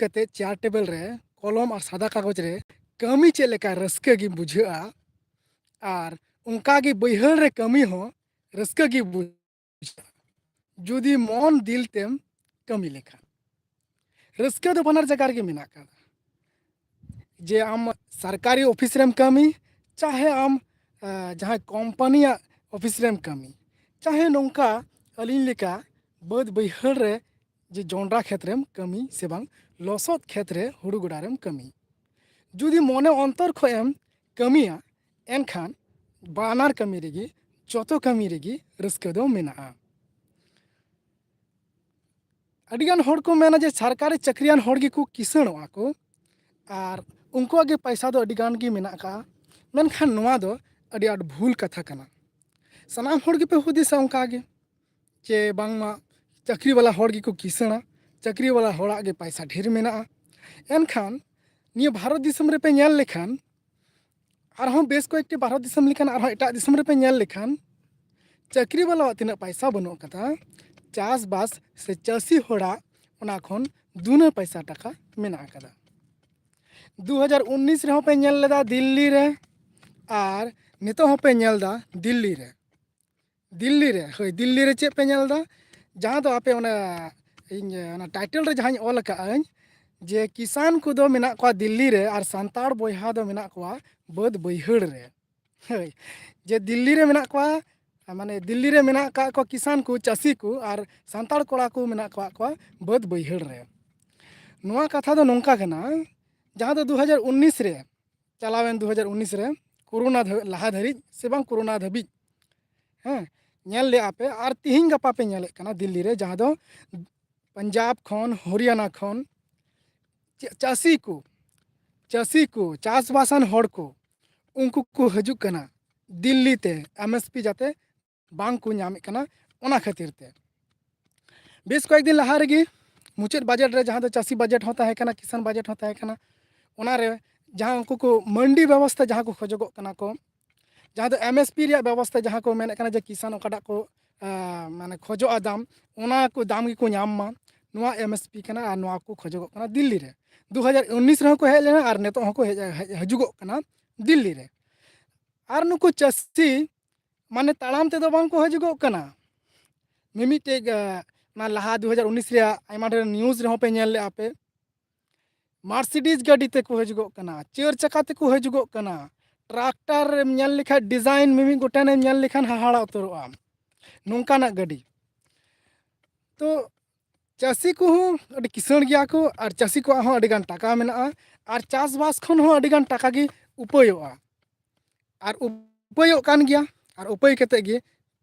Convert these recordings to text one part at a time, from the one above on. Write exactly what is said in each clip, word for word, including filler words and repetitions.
ᱠᱟᱛᱮ chair table ᱨᱮ ᱠᱚᱞᱚᱢ ᱟᱨ ᱥᱟᱫᱟ ᱠᱟᱜᱚᱡᱽ ᱨᱮ ᱠᱟᱹᱢᱤ ᱪᱮᱫ ᱞᱮᱠᱟ ᱨᱟᱹᱥᱠᱟᱹ ᱜᱮ ᱵᱩᱡᱷᱟᱹᱜᱼᱟ, ᱟᱨ ᱚᱱᱠᱟ ᱜᱮ ᱵᱟᱹᱭᱦᱟᱹᱲ ᱨᱮ ᱠᱟᱹᱢᱤ ᱦᱚᱸ ᱨᱟᱹᱥᱠᱟᱹ ᱜᱮ ᱵᱩᱡᱷᱟᱹᱜᱼᱟ᱾ ᱡᱩᱫᱤ ᱢᱚᱱ ᱫᱤᱞ ᱛᱮᱢ ᱠᱟᱹᱢᱤ ᱞᱮᱠᱷᱟᱱ, ᱨᱟᱹᱥᱠᱟᱹ ᱫᱚ ᱵᱟᱱᱟᱨ ᱡᱟᱭᱜᱟ ᱨᱮᱜᱮ ᱢᱮᱱᱟᱜ ᱟᱠᱟᱫᱟ᱾ ᱡᱮ ᱟᱢ ᱥᱚᱨᱠᱟᱨᱤ ᱚᱯᱷᱤᱥ ᱨᱮᱢ ᱠᱟᱹᱢᱤ, ᱪᱟᱦᱮ ᱟᱢ, ᱟᱸ, ᱡᱟᱦᱟᱸᱭ ᱠᱳᱢᱯᱟᱱᱤᱭᱟᱜ ᱚᱯᱷᱤᱥ ᱨᱮᱢ ᱠᱟᱹᱢᱤ, ᱪᱟᱦᱮ ᱱᱚᱝᱠᱟ ᱟᱹᱞᱤᱧ ᱞᱮᱠᱟ ᱵᱟᱹᱫᱽ ᱵᱟᱹᱭᱦᱟᱹᱲ ᱨᱮ ᱡᱮ ᱡᱚᱱᱰᱨᱟ ᱠᱷᱮᱛ ᱨᱮᱢ ᱠᱟᱹᱢᱤ ᱥᱮ ᱵᱟᱝ ᱞᱚᱥᱚᱫ ᱠᱷᱮᱛ ᱨᱮ ᱦᱩᱲᱩ ᱜᱚᱰᱟ ᱨᱮᱢ ᱠᱟᱹᱢᱤ, ᱡᱩᱫᱤ ᱢᱚᱱᱮ ᱚᱱᱛᱚᱨ ᱠᱷᱚᱱ ᱮᱢ ᱠᱟᱹᱢᱤᱭᱟ, ᱮᱱᱠᱷᱟᱱ ᱵᱟᱱᱟᱨ ᱠᱟᱹᱢᱤ ᱨᱮᱜᱮ, ᱡᱚᱛᱚ ᱠᱟᱹᱢᱤ ᱨᱮᱜᱮ ᱨᱟᱹᱥᱠᱟᱹ ᱫᱚ ᱢᱮᱱᱟᱜᱼᱟ᱾ ᱟᱹᱰᱤᱜᱟᱱ ᱦᱚᱲ ᱠᱚ ᱢᱮᱱᱟ ᱡᱮ ᱥᱚᱨᱠᱟᱨᱤ ᱪᱟᱹᱠᱨᱤᱭᱟᱱ ᱦᱚᱲ ᱜᱮᱠᱚ ᱠᱤᱥᱟᱹᱬᱚᱜᱼᱟ ᱠᱚ ᱟᱨ ᱩᱱᱠᱩᱣᱟᱜ ᱜᱮ ᱯᱚᱭᱥᱟ ᱫᱚ ᱟᱹᱰᱤᱜᱟᱱ ᱜᱮ ᱢᱮᱱᱟᱜ ᱟᱠᱟᱫᱼᱟ, ᱢᱮᱱᱠᱷᱟᱱ ᱱᱚᱣᱟ ᱫᱚ ᱟᱹᱰᱤ ᱟᱸᱴ ᱵᱷᱩᱞ ᱠᱟᱛᱷᱟ ᱠᱟᱱᱟ᱾ ᱥᱟᱱᱟᱢ ᱦᱚᱲ ᱜᱮᱯᱮ ᱦᱩᱫᱤᱥᱟ ᱚᱱᱠᱟ ᱜᱮ, ᱡᱮ ᱵᱟᱝᱢᱟ ᱪᱟᱹᱠᱨᱤ ᱵᱟᱞᱟ ᱦᱚᱲ ᱜᱮᱠᱚ ᱠᱤᱥᱟᱹᱬᱟ, ᱪᱟᱹᱠᱨᱤ ᱵᱟᱞᱟ ᱦᱚᱲᱟᱜ ᱜᱮ ᱯᱚᱭᱥᱟ ᱰᱷᱮᱨ ᱢᱮᱱᱟᱜᱼᱟ᱾ ᱮᱱᱠᱷᱟᱱ ᱱᱤᱭᱟᱹ ᱵᱷᱟᱨᱚᱛ ᱫᱤᱥᱚᱢ ᱨᱮᱯᱮ ᱧᱮᱞ ᱞᱮᱠᱷᱟᱱ, ᱟᱨᱦᱚᱸ ᱵᱮᱥ ᱠᱚᱭᱮᱠᱴᱤ ᱵᱷᱟᱨᱚᱛ ᱫᱤᱥᱚᱢ ᱞᱮᱠᱟᱱ ᱟᱨᱦᱚᱸ ᱮᱴᱟᱜ ᱫᱤᱥᱚᱢ ᱨᱮᱯᱮ ᱧᱮᱞ ᱞᱮᱠᱷᱟᱱ, ᱪᱟᱹᱠᱨᱤ ᱵᱟᱞᱟᱣᱟᱜ ᱛᱤᱱᱟᱹᱜ ᱯᱚᱭᱥᱟ ᱵᱟᱹᱱᱩᱜ ᱟᱠᱟᱫᱟ, ᱪᱟᱥᱵᱟᱥ ᱥᱮ ᱪᱟᱹᱥᱤ ᱦᱚᱲᱟᱜ ᱚᱱᱟ ᱠᱷᱚᱱ ᱫᱩᱱᱟᱹ ᱯᱚᱭᱥᱟ ᱴᱟᱠᱟ ᱢᱮᱱᱟᱜ ᱟᱠᱟᱫᱟ᱾ ᱫᱩ ᱦᱟᱡᱟᱨ ᱩᱱᱤᱥ ᱨᱮᱦᱚᱸ ᱯᱮ ᱧᱮᱞ ᱞᱮᱫᱟ ᱫᱤᱞᱞᱤ ᱨᱮ, ᱟᱨ ᱱᱤᱛᱚᱜ ᱦᱚᱸᱯᱮ ᱧᱮᱞ ᱮᱫᱟ ᱫᱤᱞᱞᱤ ᱨᱮ᱾ ᱫᱤᱞᱞᱤ ᱨᱮ, ᱦᱳᱭ, ᱫᱤᱞᱞᱤ ᱨᱮ ᱪᱮᱫ ᱯᱮ ᱧᱮᱞ ᱮᱫᱟ? ᱡᱟᱦᱟᱸ ᱫᱚ ᱟᱯᱮ ᱚᱱᱟ, ᱤᱧ ᱚᱱᱟ ᱴᱟᱭᱴᱮᱞ ᱨᱮ ᱡᱟᱦᱟᱸᱧ ᱚᱞ ᱟᱠᱟᱫᱼᱟᱹᱧ ᱡᱮ ᱠᱤᱥᱟᱱ ᱠᱚᱫᱚ ᱢᱮᱱᱟᱜ ᱠᱚᱣᱟ ᱫᱤᱞᱞᱤ ᱨᱮ ᱟᱨ ᱥᱟᱱᱛᱟᱲ ᱵᱚᱭᱦᱟ ᱫᱚ ᱢᱮᱱᱟᱜ ᱠᱚᱣᱟ ᱵᱟᱹᱫᱽ ᱵᱟᱹᱭᱦᱟᱹᱲ ᱨᱮ᱾ ᱦᱳᱭ, ᱡᱮ ᱫᱤᱞᱞᱤ ᱨᱮ ᱢᱮᱱᱟᱜ ᱠᱚᱣᱟ, ᱢᱟᱱᱮ ᱫᱤᱞᱞᱤ ᱨᱮ ᱢᱮᱱᱟᱜ ᱟᱠᱟᱫ ᱠᱚᱣᱟ ᱠᱤᱥᱟᱱ ᱠᱚ, ᱪᱟᱹᱥᱤ ᱠᱚ, ᱟᱨ ᱥᱟᱱᱛᱟᱲ ᱠᱚᱲᱟ ᱠᱚ ᱢᱮᱱᱟᱜ ᱟᱠᱟᱫ ᱠᱚᱣᱟ ᱵᱟᱹᱫᱽ ᱵᱟᱹᱭᱦᱟᱹᱲ ᱨᱮ᱾ ᱱᱚᱣᱟ ᱠᱟᱛᱷᱟ ᱫᱚ ᱱᱚᱝᱠᱟ ᱠᱟᱱᱟ, ᱡᱟᱦᱟᱸ ᱫᱚ ᱫᱩ ᱦᱟᱡᱟᱨ ᱩᱱᱤᱥ ᱨᱮ, ᱪᱟᱞᱟᱣᱮᱱ ᱫᱩ ᱦᱟᱡᱟᱨ ᱩᱱᱤᱥ ᱨᱮ ᱠᱳᱨᱳᱱᱟ ᱫᱷᱟ-, ᱞᱟᱦᱟ ᱫᱷᱟᱹᱨᱤᱡ ᱥᱮ ᱵᱟᱝ ᱠᱳᱨᱳᱱᱟ ᱫᱷᱟᱹᱵᱤᱡ, ᱦᱮᱸ, ᱧᱮᱞ ᱞᱮᱜᱼᱟ ᱯᱮ, ᱟᱨ ᱛᱤᱦᱤᱧ ᱜᱟᱯᱟ ᱯᱮ ᱧᱮᱞᱮᱫ ᱠᱟᱱᱟ ᱫᱤᱞᱞᱤ ᱨᱮ, ᱡᱟᱦᱟᱸ ᱫᱚ ᱯᱟᱧᱡᱟᱵᱽ ᱠᱷᱚᱱ, ᱦᱚᱨᱤᱭᱟᱱᱟ ᱠᱷᱚᱱ, ᱪᱟ-, ᱪᱟᱹᱥᱤ ᱠᱚ, ᱪᱟᱹᱥᱤ ᱠᱚ, ᱪᱟᱥᱵᱟᱥᱟᱱ ᱦᱚᱲ ᱠᱚ, ᱩᱱᱠᱩ ᱠᱚ ᱦᱤᱡᱩᱜ ᱠᱟᱱᱟ ᱫᱤᱞᱞᱤ ᱛᱮ, ᱮᱢ ᱮᱥ ᱯᱤ ᱡᱟᱛᱮ ᱵᱟᱝ ᱠᱚ ᱧᱟᱢᱮᱫ ᱠᱟᱱᱟ, ᱚᱱᱟ ᱠᱷᱟᱹᱛᱤᱨ ᱛᱮ᱾ ᱵᱮᱥ ᱠᱚᱭᱮᱠ ᱫᱤᱱ ᱞᱟᱦᱟ ᱨᱮᱜᱮ ᱢᱩᱪᱟᱹᱫ ᱵᱟᱡᱮᱴ ᱨᱮ, ᱡᱟᱦᱟᱸ ᱫᱚ ᱪᱟᱹᱥᱤ ᱵᱟᱡᱮᱴ ᱦᱚᱸ ᱛᱟᱦᱮᱸ ᱠᱟᱱᱟ, ᱠᱤᱥᱟᱱ ᱵᱟᱡᱮᱴ ᱦᱚᱸ ᱛᱟᱦᱮᱸ ᱠᱟᱱᱟ, ᱚᱱᱟᱨᱮ ᱡᱟᱦᱟᱸ ᱩᱱᱠᱩ ᱠᱚ ᱢᱟᱱᱰᱤ ᱵᱮᱵᱚᱥᱛᱷᱟ ᱡᱟᱦᱟᱸ ᱠᱚ ᱠᱷᱚᱡᱚᱜᱚᱜ ᱠᱟᱱᱟ ᱠᱚ, ᱡᱟᱦᱟᱸ ᱫᱚ ᱮᱢ ᱮᱥ ᱯᱤ ᱨᱮᱭᱟᱜ ᱵᱮᱵᱚᱥᱛᱷᱟ, ᱡᱟᱦᱟᱸ ᱠᱚ ᱢᱮᱱᱮᱫ ᱠᱟᱱᱟ ᱡᱮ ᱠᱤᱥᱟᱱ ᱚᱠᱟᱴᱟᱜ ᱠᱚ, ᱟᱸ, ᱢᱟᱱᱮ ᱠᱷᱚᱡᱚᱜᱼᱟ ᱫᱟᱢ, ᱚᱱᱟ ᱠᱚ ᱫᱟᱢ ᱜᱮᱠᱚ ᱧᱟᱢ ᱢᱟ, ᱱᱚᱣᱟ ᱮᱢ ᱮᱥ ᱯᱤ ᱠᱟᱱᱟ ᱟᱨ ᱱᱚᱣᱟ ᱠᱚ ᱠᱷᱚᱡᱚᱜᱚᱜ ᱠᱟᱱᱟ ᱫᱤᱞᱞᱤ ᱨᱮ᱾ ᱫᱩ ᱦᱟᱡᱟᱨ ᱩᱱᱤᱥ ᱨᱮᱦᱚᱸ ᱠᱚ ᱦᱮᱡ ᱞᱮᱱᱟ ᱟᱨ ᱱᱤᱛᱚᱜ ᱦᱚᱸᱠᱚ ᱦᱮᱡ, ᱦᱮᱡ ᱦᱤᱡᱩᱜᱚᱜ ᱠᱟᱱᱟ ᱫᱤᱞᱞᱤ ᱨᱮ᱾ ᱟᱨ ᱱᱩᱠᱩ ᱪᱟᱹᱥᱤ ᱢᱟᱱᱮ ᱛᱟᱲᱟᱢ ᱛᱮᱫᱚ ᱵᱟᱝ ᱠᱚ ᱦᱤᱡᱩᱜᱚᱜ ᱠᱟᱱᱟ᱾ ᱢᱤᱢᱤᱫᱴᱮᱡ, ᱟ, ᱚᱱᱟ ᱞᱟᱦᱟ ᱫᱩ ᱦᱟᱡᱟᱨ ᱩᱱᱤᱥ ᱨᱮᱭᱟᱜ ᱟᱭᱢᱟ ᱰᱷᱮᱨ ᱱᱤᱭᱩᱡᱽ ᱨᱮᱦᱚᱸ ᱯᱮ ᱧᱮᱞ ᱞᱮᱜᱼᱟ ᱯᱮ, ᱢᱟᱨᱥᱤᱰᱤᱡᱽ ᱜᱟᱹᱰᱤ ᱛᱮᱠᱚ ᱦᱤᱡᱩᱜᱚᱜ ᱠᱟᱱᱟ, ᱪᱟᱹᱨ ᱪᱟᱠᱟ ᱛᱮᱠᱚ ᱦᱤᱡᱩᱜᱚᱜ ᱠᱟᱱᱟ, ᱴᱨᱟᱠᱴᱟᱨ ᱮᱢ ᱧᱮᱞ ᱞᱮᱠᱷᱟᱱ, ᱰᱤᱡᱟᱭᱤᱱ ᱢᱤᱢᱤᱫ ᱜᱚᱴᱮᱱ ᱮᱢ ᱧᱮᱞ ᱞᱮᱠᱷᱟᱱ ᱦᱟᱦᱟᱲᱟ ᱩᱛᱟᱹᱨᱚᱜᱼᱟ, ᱱᱚᱝᱠᱟᱱᱟᱜ ᱜᱟᱹᱰᱤ᱾ ᱛᱚ ᱪᱟᱹᱥᱤ ᱠᱚᱦᱚᱸ ᱟᱹᱰᱤ ᱠᱤᱥᱟᱹᱬ ᱜᱮᱭᱟ ᱠᱚ ᱟᱨ ᱪᱟᱹᱥᱤ ᱠᱚᱣᱟᱜ ᱦᱚᱸ ᱟᱹᱰᱤ ᱜᱟᱱ ᱴᱟᱠᱟ ᱢᱮᱱᱟᱜᱼᱟ ᱟᱨ ᱪᱟᱥᱵᱟᱥ ᱠᱷᱚᱱ ᱦᱚᱸ ᱟᱹᱰᱤ ᱜᱟᱱ ᱴᱟᱠᱟ ᱜᱮ ᱩᱯᱟᱹᱭᱚᱜᱼᱟ ᱟᱨ ᱩᱯᱟᱹᱭᱚᱜ ᱠᱟᱱ ᱜᱮᱭᱟ᱾ ᱟᱨ ᱩᱯᱟᱹᱭ ᱠᱟᱛᱮ ᱜᱮ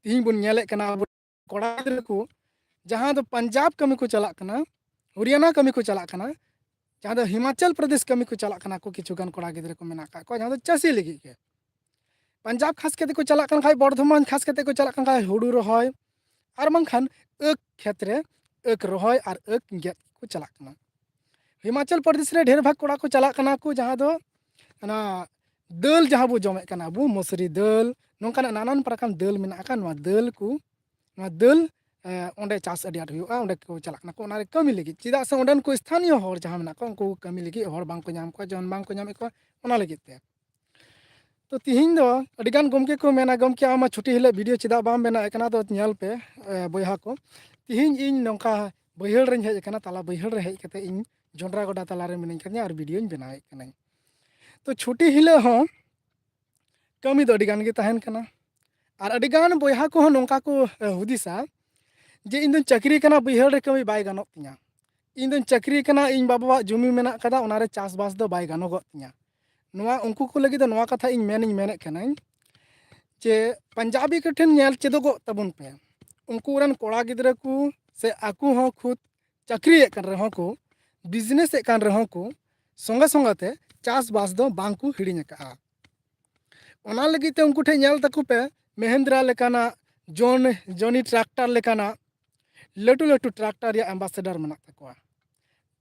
ᱛᱤᱦᱤᱧ ᱵᱚᱱ ᱧᱮᱞᱮᱫ ᱠᱟᱱᱟ ᱟᱵᱚ ᱠᱚᱲᱟ ᱜᱤᱫᱽᱨᱟᱹ ᱠᱚ ᱡᱟᱦᱟᱸ ᱫᱚ ᱯᱟᱧᱡᱟᱵᱽ ᱠᱟᱹᱢᱤ ᱠᱚ ᱪᱟᱞᱟᱜ ᱠᱟᱱᱟ, ᱦᱚᱨᱤᱭᱟᱱᱟ ᱠᱟᱹᱢᱤ ᱠᱚ ᱪᱟᱞᱟᱜ ᱠᱟᱱᱟ, ᱡᱟᱦᱟᱸ ᱫᱚ ᱦᱤᱢᱟᱪᱚᱞ ᱯᱨᱚᱫᱮᱥ ᱠᱟᱹᱢᱤ ᱠᱚ ᱪᱟᱞᱟᱜ ᱠᱟᱱᱟ ᱠᱚ ᱠᱤᱪᱷᱩ ᱜᱟᱱ ᱠᱚᱲᱟ ᱜᱤᱫᱽᱨᱟᱹ ᱠᱚ ᱢᱮᱱᱟᱜ ᱟᱠᱟᱫ ᱠᱚᱣᱟ ᱡᱟᱦᱟᱸ ᱫᱚ ᱪᱟᱹᱥᱤ ᱞᱟᱹᱜᱤᱫ ᱜᱮ᱾ ᱯᱟᱧᱡᱟᱵᱽ ᱠᱷᱟᱥ ᱠᱟᱛᱮ ᱠᱚ ᱪᱟᱞᱟᱜ ᱠᱟᱱ ᱠᱷᱟᱡ, ᱵᱚᱨᱫᱷᱚᱢᱟᱱ ᱠᱷᱟᱥ ᱠᱟᱛᱮ ᱠᱚ ᱪᱟᱞᱟᱜ ᱠᱟᱱ ᱠᱷᱟᱡ ᱦᱩᱲᱩ ᱨᱚᱦᱚᱭ, ᱟᱨ ᱵᱟᱝᱠᱷᱟᱱ ᱟᱹᱠ ᱠᱷᱮᱛ ᱨᱮ ᱟᱹᱠ ᱨᱚᱦᱚᱭ ᱟᱨ ᱟᱹᱠ ᱜᱮᱫ ᱠᱚ ᱪᱟᱞᱟᱜ ᱠᱟᱱᱟ᱾ ᱦᱤᱢᱟᱪᱚᱞ ᱯᱨᱚᱫᱮᱥ ᱨᱮ ᱰᱷᱮᱨ ᱵᱷᱟᱜᱽ ᱠᱚᱲᱟ ᱠᱚ ᱪᱟᱞᱟᱜ ᱠᱟᱱᱟ ᱠᱚ ᱡᱟᱦᱟᱸ ᱫᱚ ᱚᱱᱟ ᱫᱟᱹᱞ ᱡᱟᱦᱟᱸ ᱵᱚ ᱡᱚᱢᱮᱫ ᱠᱟᱱᱟ ᱟᱵᱚ, ᱢᱟᱹᱥᱨᱤ ᱫᱟᱹᱞ, ᱱᱚᱝᱠᱟᱱᱟᱜ ᱱᱟᱱᱟᱱ ᱯᱨᱚᱠᱟᱨ ᱫᱟᱹᱞ ᱢᱮᱱᱟᱜ ᱟᱠᱟᱫ, ᱱᱚᱣᱟ ᱫᱟᱹᱞ ᱠᱚ, ᱱᱚᱣᱟ ᱫᱟᱹᱞ, ᱮ, ᱚᱸᱰᱮ ᱪᱟᱥ ᱟᱹᱰᱤ ᱟᱸᱴ ᱦᱩᱭᱩᱜᱼᱟ, ᱚᱸᱰᱮ ᱠᱚ ᱪᱟᱞᱟᱜ ᱠᱟᱱᱟ ᱠᱚ ᱚᱱᱟ ᱨᱮ ᱠᱟᱹᱢᱤ ᱞᱟᱹᱜᱤᱫ᱾ ᱪᱮᱫᱟᱜ ᱥᱮ ᱚᱸᱰᱮᱱ ᱠᱚ ᱥᱛᱷᱟᱱᱤᱭᱚ ᱦᱚᱲ ᱡᱟᱦᱟᱸ ᱢᱮᱱᱟᱜ ᱠᱚᱣᱟ, ᱩᱱᱠᱩ ᱠᱚ ᱠᱟᱹᱢᱤ ᱞᱟᱹᱜᱤᱫ ᱦᱚᱲ ᱵᱟᱝ ᱠᱚ ᱧᱟᱢ ᱠᱚᱣᱟ, ᱡᱚᱱ ᱵᱟᱝ ᱠᱚ ᱧᱟᱢᱮᱫ ᱠᱚᱣᱟ, ᱚᱱᱟ ᱞᱟᱹᱜᱤᱫ ᱛᱮ᱾ ᱛᱚ ᱛᱤᱦᱤᱧ ᱫᱚ ᱟᱹᱰᱤ ᱜᱟᱱ ᱜᱚᱢᱠᱮ ᱠᱚ ᱢᱮᱱᱟ, "ᱜᱚᱢᱠᱮ, ᱟᱢ ᱢᱟ ᱪᱷᱩᱴᱤ ᱦᱤᱞᱳᱜ ᱵᱷᱤᱰᱤᱭᱳ ᱪᱮᱫᱟᱜ ᱵᱟᱢ ᱵᱮᱱᱟᱣᱮᱫ ᱠᱟᱱᱟ?" ᱟᱫᱚ ᱧᱮᱞ ᱯᱮ, ᱮ, ᱵᱚᱭᱦᱟ ᱠᱚ, ᱛᱤᱦᱤᱧ ᱤᱧ ᱱᱚᱝᱠᱟ ᱵᱟᱹᱭᱦᱟᱹᱲ ᱨᱮᱧ ᱦᱮᱡ ᱟᱠᱟᱱᱟ, ᱛᱟᱞᱟ ᱵᱟᱹᱭᱦᱟᱹᱲ ᱨᱮ ᱦᱮᱡ ᱠᱟᱛᱮ ᱤᱧ ᱡᱚᱱᱰᱨᱟ ᱜᱚᱰᱟ ᱛᱟᱞᱟ ᱨᱮ ᱢᱤᱱᱟᱹᱧ ᱠᱟᱫᱤᱧᱟ ᱟᱨ ᱵᱷᱤᱰᱤᱭᱳᱧ ᱵᱮᱱᱟᱣᱮᱫ ᱠᱟᱹᱱᱟᱹᱧ᱾ ᱛᱚ ᱪᱷᱩᱴᱤ ᱦᱤᱞᱳᱜ ᱦᱚᱸ ᱠᱟᱹᱢᱤ ᱫᱚ ᱟᱹᱰᱤ ᱜᱟᱱ ᱜᱮ ᱛᱟᱦᱮᱱ ᱠᱟᱱᱟ᱾ ᱟᱨ ᱟᱹᱰᱤ ᱜᱟᱱ ᱵᱚᱭᱦᱟ ᱠᱚᱦᱚᱸ ᱱᱚᱝᱠᱟ ᱠᱚ, ᱮ, ᱦᱩᱫᱤᱥᱟ ᱡᱮ, "ᱤᱧ ᱫᱚᱧ ᱪᱟᱹᱠᱨᱤ ᱠᱟᱱᱟ, ᱵᱟᱹᱭᱦᱟᱹᱲ ᱨᱮ ᱠᱟᱹᱢᱤ ᱵᱟᱭ ᱜᱟᱱᱚᱜ ᱛᱤᱧᱟ᱾ ᱤᱧ ᱫᱚᱧ ᱪᱟᱹᱠᱨᱤ ᱠᱟᱱᱟ, ᱤᱧ ᱵᱟᱵᱟᱣᱟᱜ ᱡᱩᱢᱤ ᱢᱮᱱᱟᱜ ᱠᱟᱫᱟ, ᱚᱱᱟ ᱨᱮ ᱪᱟᱥᱵᱟᱥ ᱫᱚ ᱵᱟᱭ ᱜᱟᱱᱚᱜᱚᱜ ᱛᱤᱧᱟ᱾" ᱱᱚᱣᱟ ᱩᱱᱠᱩ ᱠᱚ ᱞᱟᱹᱜᱤᱫ ᱫᱚ ᱱᱚᱣᱟ ᱠᱟᱛᱷᱟ ᱤᱧ ᱢᱮᱱᱤᱧ ᱢᱮᱱᱮᱫ ᱠᱟᱹᱱᱟᱹᱧ ᱡᱮ, ᱯᱟᱧᱡᱟᱵᱤ ᱠᱚᱴᱷᱮᱱ ᱧᱮᱞ ᱪᱮᱫᱚᱜᱚᱜ ᱛᱟᱵᱚᱱ ᱯᱮ᱾ ᱩᱱᱠᱩ ᱨᱮᱱ ᱠᱚᱲᱟ ᱜᱤᱫᱽᱨᱟᱹ ᱠᱚ ᱥᱮ ᱟᱠᱚ ᱦᱚᱸ ᱠᱷᱩᱫ ᱪᱟᱹᱠᱨᱤᱭᱮᱫ ᱠᱟᱱ ᱨᱮᱦᱚᱸ ᱠᱚ, ᱵᱤᱡᱽᱱᱮᱥᱮᱫ ᱠᱟᱱ ᱨᱮᱦᱚᱸ ᱠᱚ, ᱥᱚᱸᱜᱮ ᱥᱚᱸᱜᱮ ᱛᱮ ᱪᱟᱥᱵᱟᱥ ᱫᱚ ᱵᱟᱝ ᱠᱚ ᱦᱤᱲᱤᱧ ᱟᱠᱟᱫᱼᱟ᱾ ᱚᱱᱟ ᱞᱟᱹᱜᱤᱫ ᱛᱮ ᱩᱱᱠᱩ ᱴᱷᱮᱱ ᱧᱮᱞ ᱛᱟᱠᱚ ᱯᱮ, ᱢᱮᱦᱮᱱᱫᱨᱟ ᱞᱮᱠᱟᱱᱟᱜ, ᱡᱚᱱ, ᱡᱚᱱᱤ ᱴᱨᱟᱠᱴᱟᱨ ᱞᱮᱠᱟᱱᱟᱜ ᱞᱟᱹᱴᱩ ᱞᱟᱹᱴᱩ ᱴᱨᱟᱠᱴᱟᱨ ᱨᱮᱭᱟᱜ ᱮᱢᱵᱟᱥᱮᱰᱟᱨ ᱢᱮᱱᱟᱜ ᱛᱟᱠᱚᱣᱟ᱾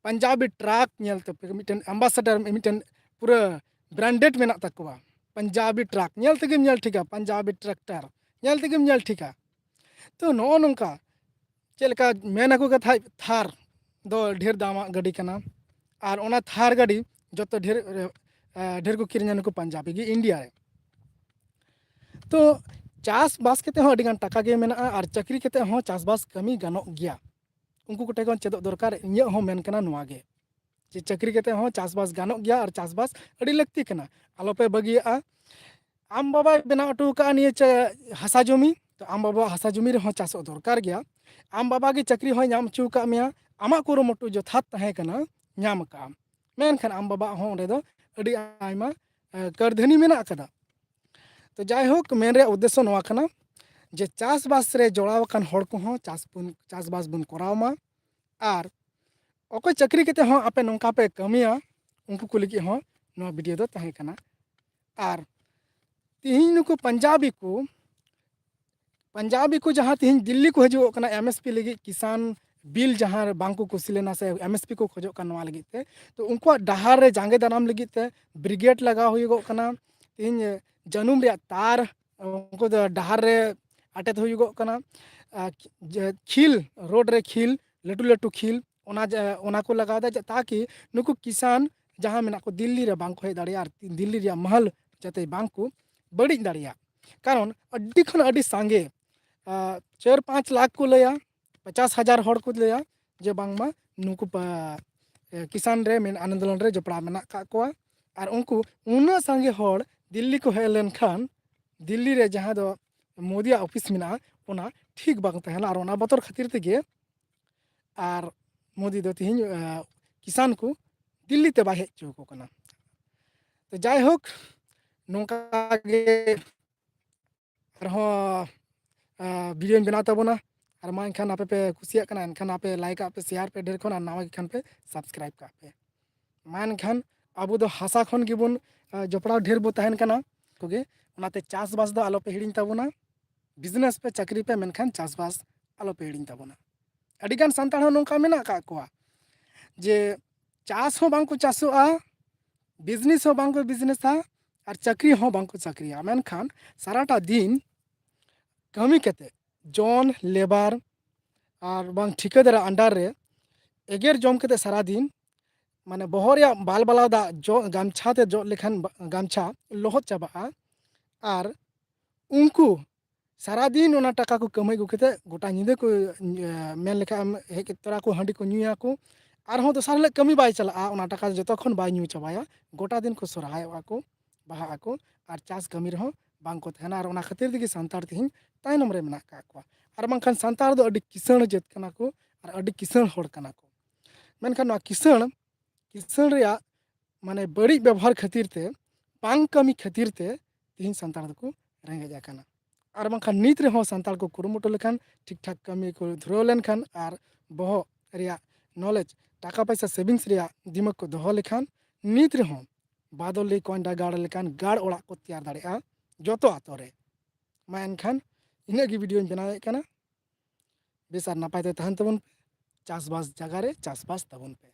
ᱯᱟᱧᱡᱟᱵᱤ ᱴᱨᱟᱠ ᱧᱮᱞ ᱛᱟᱯᱮ, ᱢᱤᱫᱴᱮᱱ ᱮᱢᱵᱟᱥᱮᱰᱟᱨ, ᱢᱤᱫᱴᱮᱱ ᱯᱩᱨᱟᱹ ᱵᱨᱟᱱᱰᱮᱰ ᱢᱮᱱᱟᱜ ᱛᱟᱠᱚᱣᱟ᱾ ᱯᱟᱧᱡᱟᱵᱤ ᱴᱨᱟᱠ ᱧᱮᱞ ᱛᱮᱜᱮᱢ ᱧᱮᱞ ᱴᱷᱤᱠᱟ, ᱯᱟᱧᱡᱟᱵᱤ ᱴᱨᱟᱠᱴᱟᱨ ᱧᱮᱞ ᱛᱮᱜᱮᱢ ᱧᱮᱞ ᱴᱷᱤᱠᱟ᱾ ᱛᱚ ᱱᱚᱜᱼᱚ ᱱᱚᱝᱠᱟ ᱪᱮᱫ ᱞᱮᱠᱟ ᱢᱮᱱ ᱟᱠᱚ ᱠᱟᱛᱷᱟ, ᱛᱷᱟᱨ ᱫᱚ ᱰᱷᱮᱨ ᱫᱟᱢᱟᱜ ᱜᱟᱹᱰᱤ ᱠᱟᱱᱟ, ᱟᱨ ᱚᱱᱟ ᱛᱷᱟᱨ ᱜᱟᱹᱰᱤ ᱡᱚᱛᱚ ᱰᱷᱮᱨ, ᱮ, ᱰᱷᱮᱨ ᱠᱚ ᱠᱤᱨᱤᱧᱟ ᱱᱩᱠᱩ ᱯᱟᱧᱡᱟᱵᱤ ᱜᱮ ᱤᱱᱰᱤᱭᱟ ᱨᱮ᱾ ᱛᱚ ᱪᱟᱥᱵᱟᱥ ᱠᱟᱛᱮ ᱦᱚᱸ ᱟᱹᱰᱤᱜᱟᱱ ᱴᱟᱠᱟ ᱜᱮ ᱢᱮᱱᱟᱜᱼᱟ, ᱟᱨ ᱪᱟᱹᱠᱨᱤ ᱠᱟᱛᱮ ᱦᱚᱸ ᱪᱟᱥᱵᱟᱥ ᱠᱟᱹᱢᱤ ᱜᱟᱱᱚᱜ ᱜᱮᱭᱟ᱾ ᱩᱱᱠᱩ ᱠᱚᱴᱷᱮᱱ ᱠᱷᱚᱱ ᱪᱮᱫᱚᱜ ᱫᱚᱨᱠᱟᱨ, ᱤᱧᱟᱹᱜ ᱦᱚᱸ ᱢᱮᱱ ᱠᱟᱱᱟ ᱱᱚᱣᱟ ᱜᱮ, ᱡᱮ ᱪᱟᱹᱠᱨᱤ ᱠᱟᱛᱮ ᱦᱚᱸ ᱪᱟᱥᱵᱟᱥ ᱜᱟᱱᱚᱜ ᱜᱮᱭᱟ, ᱟᱨ ᱪᱟᱥᱵᱟᱥ ᱟᱹᱰᱤ ᱞᱟᱹᱠᱛᱤ ᱠᱟᱱᱟ᱾ ᱟᱞᱚᱯᱮ ᱵᱟᱹᱜᱤᱭᱟᱜᱼᱟ᱾ ᱟᱢ ᱵᱟᱵᱟᱭ ᱵᱮᱱᱟᱣ ᱦᱚᱴᱚ ᱟᱠᱟᱫᱼᱟ ᱱᱤᱭᱟᱹ ᱪᱟ-, ᱦᱟᱥᱟ ᱡᱚᱢᱤ, ᱛᱚ ᱟᱢ ᱵᱟᱵᱟᱣᱟᱜ ᱦᱟᱥᱟ ᱡᱚᱢᱤ ᱨᱮᱦᱚᱸ ᱪᱟᱥᱚᱜ ᱫᱚᱨᱠᱟᱨ ᱜᱮᱭᱟ᱾ ᱟᱢ ᱵᱟᱵᱟ ᱜᱮ ᱪᱟᱹᱠᱨᱤ ᱦᱚᱸᱭ ᱧᱟᱢ ᱦᱚᱪᱚ ᱟᱠᱟᱫ ᱢᱮᱭᱟ, ᱟᱢᱟᱜ ᱠᱩᱨᱩᱢᱩᱴᱩ ᱡᱚᱛᱷᱟᱛ ᱛᱟᱦᱮᱸ ᱠᱟᱱᱟ, ᱧᱟᱢ ᱟᱠᱟᱫᱼᱟᱢ, ᱢᱮᱱᱠᱷᱟᱱ ᱟᱢ ᱵᱟᱵᱟᱣᱟᱜ ᱦᱚᱸ ᱚᱸᱰᱮ ᱫᱚ ᱟᱹᱰᱤ ᱟᱭᱢᱟ, ᱮ, ᱠᱟᱹᱨᱫᱷᱟᱹᱱᱤ ᱢᱮᱱᱟᱜ ᱟᱠᱟᱫᱟ᱾ ᱛᱚ ᱡᱟᱭᱦᱳᱠ, ᱢᱮᱱ ᱨᱮᱭᱟᱜ ᱩᱫᱽᱫᱮᱥᱥᱚ ᱱᱚᱣᱟ ᱠᱟᱱᱟ ᱡᱮ ᱪᱟᱥᱵᱟᱥ ᱨᱮ ᱡᱚᱲᱟᱣ ᱟᱠᱟᱱ ᱦᱚᱲ ᱠᱚᱦᱚᱸ ᱪᱟᱥ ᱵᱚᱱ, ᱪᱟᱥᱵᱟᱥ ᱵᱚᱱ ᱠᱚᱨᱟᱣ ᱢᱟ, ᱟᱨ ᱚᱠᱚᱭ ᱪᱟᱹᱠᱨᱤ ᱠᱟᱛᱮ ᱦᱚᱸ ᱟᱯᱮ ᱱᱚᱝᱠᱟ ᱯᱮ ᱠᱟᱹᱢᱤᱭᱟ, ᱩᱱᱠᱩ ᱠᱚ ᱞᱟᱹᱜᱤᱫ ᱦᱚᱸ ᱱᱚᱣᱟ ᱵᱷᱤᱰᱤᱭᱳ ᱫᱚ ᱛᱟᱦᱮᱸ ᱠᱟᱱᱟ᱾ ᱟᱨ ᱛᱤᱦᱤᱧ ᱱᱩᱠᱩ ᱯᱟᱧᱡᱟᱵᱤ ᱠᱚ, ᱯᱟᱧᱡᱟᱵᱤ ᱠᱚ ᱡᱟᱦᱟᱸ ᱛᱤᱦᱤᱧ ᱫᱤᱞᱞᱤ ᱠᱚ ᱦᱤᱡᱩᱜᱚᱜ ᱠᱟᱱᱟ ᱮᱢ ᱮᱥ ᱯᱤ ᱞᱟᱹᱜᱤᱫ, ᱠᱤᱥᱟᱱ ᱵᱤᱞ ᱡᱟᱦᱟᱸ ᱨᱮ ᱵᱟᱝ ᱠᱚ ᱠᱩᱥᱤ ᱞᱮᱱᱟ ᱥᱮ ᱮᱢ ᱮᱥ ᱯᱤ ᱠᱚ ᱠᱷᱚᱡᱚᱜ ᱠᱟᱱᱟ ᱱᱚᱣᱟ ᱞᱟᱹᱜᱤᱫ ᱛᱮ, ᱛᱚ ᱩᱱᱠᱩᱣᱟᱜ ᱰᱟᱦᱟᱨ ᱨᱮ ᱡᱟᱸᱜᱮ ᱫᱟᱨᱟᱢ ᱞᱟᱹᱜᱤᱫ ᱛᱮ ᱵᱨᱤᱜᱮᱰ ᱞᱟᱜᱟᱣ ᱦᱩᱭᱩᱜᱚᱜ ᱠᱟᱱᱟ᱾ ᱛᱤᱦᱤᱧ ᱡᱟᱹᱱᱩᱢ ᱨᱮᱭᱟᱜ ᱛᱟᱨ ᱩᱱᱠᱩ ᱫᱚ ᱰᱟᱦᱟᱨ ᱨᱮ ᱟᱴᱮᱫ ᱦᱩᱭᱩᱜᱚᱜ ᱠᱟᱱᱟ᱾ ᱟᱨ ᱡᱮ ᱠᱷᱤᱞ, ᱨᱳᱰ ᱨᱮ ᱠᱷᱤᱞ, ᱞᱟᱹᱴᱩ ᱞᱟᱹᱴᱩ ᱠᱷᱤᱞ, ᱚᱱᱟ ᱡᱮ, ᱚᱱᱟ ᱠᱚ ᱞᱟᱜᱟᱣ ᱮᱫᱟ, ᱡᱟ-, ᱛᱟᱠᱤ ᱱᱩᱠᱩ ᱠᱤᱥᱟᱱ ᱡᱟᱦᱟᱸ ᱢᱮᱱᱟᱜ ᱠᱚ ᱫᱤᱞᱞᱤ ᱨᱮ ᱵᱟᱝ ᱠᱚ ᱦᱮᱡ ᱫᱟᱲᱮᱭᱟᱜᱼᱟ, ᱟᱨ ᱫᱤᱞᱞᱤ ᱨᱮᱭᱟᱜ ᱢᱟᱦᱚᱞ ᱡᱟᱛᱮ ᱵᱟᱝ ᱠᱚ ᱵᱟᱹᱲᱤᱡ ᱫᱟᱲᱮᱭᱟᱜ᱾ ᱠᱟᱨᱚᱱ ᱟᱹᱰᱤ ᱠᱷᱚᱱ ᱟᱹᱰᱤ ᱥᱟᱸᱜᱮ, ᱟᱨ, ᱪᱟᱨ ᱯᱟᱸᱪ ᱞᱟᱠᱷ ᱠᱚ ᱞᱟᱹᱭᱟ, ᱯᱚᱪᱟᱥ ᱦᱟᱡᱟᱨ ᱦᱚᱲ ᱠᱚ ᱞᱟᱹᱭᱟ ᱡᱮ ᱵᱟᱝᱢᱟ ᱱᱩᱠᱩ ᱯᱟ-, ᱮ, ᱠᱤᱥᱟᱱ ᱨᱮ ᱢᱮᱱ-, ᱟᱱᱫᱳᱞᱚᱱ ᱨᱮ ᱡᱚᱯᱲᱟᱣ ᱢᱮᱱᱟᱜ ᱟᱠᱟᱫ ᱠᱚᱣᱟ᱾ ᱟᱨ ᱩᱱᱠᱩ ᱩᱱᱟᱹᱜ ᱥᱟᱸᱜᱮ ᱦᱚᱲ ᱫᱤᱞᱞᱤ ᱠᱚ ᱦᱮᱡ ᱞᱮᱱᱠᱷᱟᱱ ᱫᱤᱞᱞᱤ ᱨᱮ ᱡᱟᱦᱟᱸ ᱫᱚ ᱢᱳᱫᱤᱭᱟᱜ ᱚᱯᱷᱤᱥ ᱢᱮᱱᱟᱜᱼᱟ, ᱚᱱᱟ ᱴᱷᱤᱠ ᱵᱟᱝ ᱛᱟᱦᱮᱱᱟ᱾ ᱟᱨ ᱚᱱᱟ ᱵᱚᱛᱚᱨ ᱠᱷᱟᱹᱛᱤᱨ ᱛᱮᱜᱮ ᱟᱨ ᱢᱳᱫᱤ ᱫᱚ ᱛᱤᱦᱤᱧ, ᱮ, ᱠᱤᱥᱟᱱ ᱠᱚ ᱫᱤᱞᱞᱤ ᱛᱮ ᱵᱟᱭ ᱦᱮᱡ ᱦᱚᱪᱚ ᱟᱠᱚ ᱠᱟᱱᱟ᱾ ᱛᱚ ᱡᱟᱭᱦᱳᱠ, ᱱᱚᱝᱠᱟ ᱜᱮ ᱟᱨᱦᱚᱸ, ᱮ, ᱵᱷᱤᱰᱤᱭᱳᱧ ᱵᱮᱱᱟᱣ ᱛᱟᱵᱚᱱᱟ᱾ ᱟᱨ ᱢᱟ ᱮᱱᱠᱷᱟᱱ ᱟᱯᱮ ᱯᱮ ᱠᱩᱥᱤᱭᱟᱜ ᱠᱟᱱᱟ, ᱮᱱᱠᱷᱟᱱ ᱟᱯᱮ ᱞᱟᱭᱤᱠ ᱟᱜ ᱯᱮ, ᱥᱮᱭᱟᱨ ᱯᱮ ᱰᱷᱮᱨ ᱠᱷᱚᱱ, ᱟᱨ ᱱᱟᱣᱟ ᱜᱮ ᱠᱷᱟᱱ ᱯᱮ ᱥᱟᱵᱥᱠᱨᱟᱭᱤᱵ ᱠᱟᱜ ᱯᱮ᱾ ᱢᱟ ᱮᱱᱠᱷᱟᱱ ᱟᱵᱚ ᱫᱚ ᱦᱟᱥᱟ ᱠᱷᱚᱱ ᱜᱮᱵᱚᱱ, ᱮ, ᱡᱚᱯᱲᱟᱣ ᱰᱷᱮᱨ ᱵᱚ ᱛᱟᱦᱮᱱ ᱠᱟᱱᱟ ᱠᱚᱜᱮ, ᱚᱱᱟᱛᱮ ᱪᱟᱥᱵᱟᱥ ᱫᱚ ᱟᱞᱚ ᱯᱮ ᱦᱤᱲᱤᱧ ᱛᱟᱵᱚᱱᱟ᱾ ᱵᱤᱡᱽᱱᱮᱥ ᱯᱮ, ᱪᱟᱹᱠᱨᱤ ᱯᱮ, ᱢᱮᱱᱠᱷᱟᱱ ᱪᱟᱥᱵᱟᱥ ᱟᱞᱚ ᱯᱮ ᱦᱤᱲᱤᱧ ᱛᱟᱵᱚᱱᱟ᱾ ᱟᱹᱰᱤᱜᱟᱱ ᱥᱟᱱᱛᱟᱲ ᱦᱚᱸ ᱱᱚᱝᱠᱟ ᱢᱮᱱᱟᱜ ᱟᱠᱟᱫ ᱠᱚᱣᱟ ᱡᱮ ᱪᱟᱥ ᱦᱚᱸ ᱵᱟᱝ ᱠᱚ ᱪᱟᱥᱚᱜᱼᱟ, ᱵᱤᱡᱽᱱᱮᱥ ᱦᱚᱸ ᱵᱟᱝ ᱠᱚ ᱵᱤᱡᱽᱱᱮᱥᱟ, ᱟᱨ ᱪᱟᱹᱠᱨᱤ ᱦᱚᱸ ᱵᱟᱝ ᱠᱚ ᱪᱟᱹᱠᱨᱤᱭᱟ, ᱢᱮᱱᱠᱷᱟᱱ ᱥᱟᱨᱟᱴᱟ ᱫᱤᱱ ᱠᱟᱹᱢᱤ ᱠᱟᱛᱮ ᱡᱚᱱ ᱞᱮᱵᱟᱨ ᱟᱨ ᱵᱟᱝ ᱴᱷᱤᱠᱟᱹᱫᱟᱨᱟᱜ under ᱨᱮ ᱮᱜᱮᱨ ᱡᱚᱢ ᱠᱟᱛᱮ ᱥᱟᱨᱟᱫᱤᱱ, ᱢᱟᱱᱮ ᱵᱚᱦᱚᱜ ᱨᱮᱭᱟᱜ ᱵᱟᱞ ᱵᱟᱞᱟᱣ ᱫᱟᱜ ᱡᱚ ᱜᱟᱢᱪᱷᱟ ᱛᱮ ᱡᱚᱜ ᱞᱮᱠᱷᱟᱱ ᱵᱟ- ᱜᱟᱢᱪᱷᱟ ᱞᱚᱦᱚᱫ ᱪᱟᱵᱟᱜᱼᱟ᱾ ᱟᱨ ᱩᱱᱠᱩ ᱥᱟᱨᱟᱫᱤᱱ ᱚᱱᱟ ᱴᱟᱠᱟ ᱠᱚ ᱠᱟᱹᱢᱦᱟᱹᱭ ᱟᱹᱜᱩ ᱠᱟᱛᱮ ᱜᱚᱴᱟ ᱧᱤᱫᱟᱹ ᱠᱚ, ᱮ, ᱢᱮᱱ ᱞᱮᱠᱷᱟᱱ ᱦᱮᱡ ᱛᱚᱨᱟ ᱠᱚ ᱦᱟᱺᱰᱤ ᱠᱚ ᱧᱩᱭᱟᱠᱚ᱾ ᱟᱨᱦᱚᱸ ᱫᱚᱥᱟᱨ ᱦᱤᱞᱳᱜ ᱠᱟᱹᱢᱤ ᱵᱟᱭ ᱪᱟᱞᱟᱜᱼᱟ, ᱚᱱᱟ ᱴᱟᱠᱟ ᱡᱚᱛᱚ ᱠᱷᱚᱱ ᱵᱟᱭ ᱧᱩ ᱪᱟᱵᱟᱭᱟ᱾ ᱜᱚᱴᱟ ᱫᱤᱱ ᱠᱚ ᱥᱚᱨᱦᱟᱭᱚᱜᱼᱟ ᱠᱚ, ᱵᱟᱦᱟᱜ ᱟᱠᱚ, ᱟᱨ ᱪᱟᱥ ᱠᱟᱹᱢᱤ ᱨᱮᱦᱚᱸ ᱵᱟᱝ ᱠᱚ ᱛᱟᱦᱮᱱᱟ᱾ ᱟᱨ ᱚᱱᱟ ᱠᱷᱟᱹᱛᱤᱨ ᱛᱮᱜᱮ ᱥᱟᱱᱛᱟᱲ ᱛᱮᱦᱮᱧ ᱛᱟᱭᱱᱚᱢ ᱨᱮ ᱢᱮᱱᱟᱜ ᱟᱠᱟᱫ ᱠᱚᱣᱟ᱾ ᱟᱨ ᱵᱟᱝᱠᱷᱟᱱ ᱥᱟᱱᱛᱟᱲ ᱫᱚ ᱟᱹᱰᱤ ᱠᱤᱥᱟᱹᱬ ᱡᱟᱹᱛ ᱠᱟᱱᱟ ᱠᱚ ᱟᱨ ᱟᱹᱰᱤ ᱠᱤᱥᱟᱹᱬ ᱦᱚᱲ ᱠᱟᱱᱟ ᱠᱚ᱾ ᱢᱮᱱᱠᱷᱟᱱ ᱱᱚᱣᱟ ᱠᱤᱥᱟᱹᱬ, ᱠᱤᱥᱟᱹᱬ ᱨᱮᱭᱟᱜ ᱢᱟᱱᱮ ᱵᱟᱹᱲᱤᱡ ᱵᱮᱵᱚᱦᱟᱨ ᱠᱷᱟᱹᱛᱤᱨ ᱛᱮ, ᱵᱟᱝ ᱠᱟᱹᱢᱤ ᱠᱷᱟᱹᱛᱤᱨ ᱛᱮ ᱛᱮᱦᱮᱧ ᱥᱟᱱᱛᱟᱲ ᱫᱚᱠᱚ ᱨᱮᱸᱜᱮᱡ ᱟᱠᱟᱱᱟ᱾ ᱟᱨ ᱵᱟᱝᱠᱷᱟᱱ ᱱᱤᱛ ᱨᱮᱦᱚᱸ ᱥᱟᱱᱛᱟᱲ ᱠᱚ ᱠᱩᱨᱩᱢᱩᱴᱩ ᱞᱮᱠᱷᱟᱱ, ᱴᱷᱤᱠ ᱴᱷᱟᱠ ᱠᱟᱹᱢᱤ ᱠᱚ ᱫᱷᱩᱨᱟᱹᱣ ᱞᱮᱱᱠᱷᱟᱱ ᱟᱨ ᱵᱚᱦᱚᱜ ᱨᱮᱭᱟᱜ knowledge, ᱴᱟᱠᱟ ᱯᱚᱭᱥᱟ savings ᱨᱮᱭᱟᱜ ᱫᱤᱢᱟᱜᱽ ᱠᱚ ᱫᱚᱦᱚ ᱞᱮᱠᱷᱟᱱ ᱱᱤᱛ ᱨᱮᱦᱚᱸ ᱵᱟᱫᱚᱞᱤ ᱠᱚᱧᱰᱟ ᱜᱟᱲ ᱞᱮᱠᱟᱱ ᱜᱟᱲ ᱚᱲᱟᱜ ᱠᱚ ᱛᱮᱭᱟᱨ ᱫᱟᱲᱮᱭᱟᱜᱼᱟ ᱡᱚᱛᱚ ᱟᱛᱳ ᱨᱮ᱾ ᱢᱟ ᱮᱱᱠᱷᱟᱱ ᱤᱱᱟᱹᱜ ᱜᱮ videoᱧ ᱵᱮᱱᱟᱣᱮᱫ ᱠᱟᱱᱟ᱾ ᱵᱮᱥ ᱟᱨ ᱱᱟᱯᱟᱭ ᱛᱮ ᱛᱟᱦᱮᱱ ᱛᱟᱵᱚᱱ ᱯᱮ, ᱪᱟᱥᱵᱟᱥ ᱡᱟᱭᱜᱟ ᱨᱮ ᱪᱟᱥᱵᱟᱥ ᱛᱟᱵᱚᱱ ᱯᱮ᱾